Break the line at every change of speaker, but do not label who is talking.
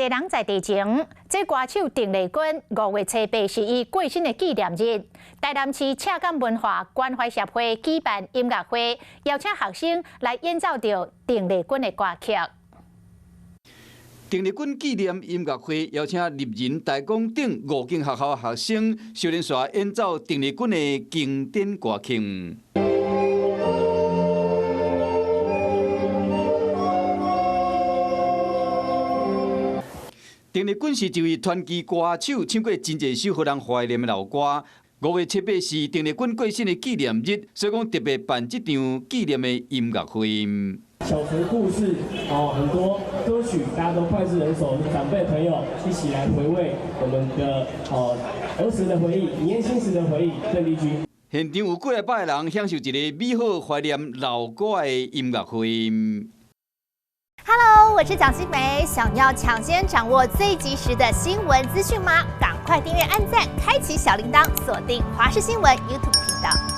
地人在地前，這歌手鄧麗君5月初八是伊過身的紀念日。台南市赤崁文化關懷協會舉辦音樂會，邀請學生來演奏著鄧麗君的歌曲。
鄧麗君紀念音樂會邀請立人、大光等五間學校學生，小連續演奏鄧麗君的經典歌曲。鄧麗君是一位傳奇歌手，唱過真濟首予人懷念的老歌。5月初八是鄧麗君過身的紀念日，所以講特別辦這場紀念的音樂會。
小學故事哦，很多歌曲大家都膾炙人口，長輩朋友一起來回味我們的哦兒時的回憶、年輕時的回憶。鄧麗君。
現場有幾仔百人享受一個美好懷念老歌的音樂會。
Hello，我是蔣新梅。想要搶先掌握最及時的新聞資訊嗎？趕快訂閱、按讚、開啟小鈴鐺，鎖定華視新聞 YouTube 頻道。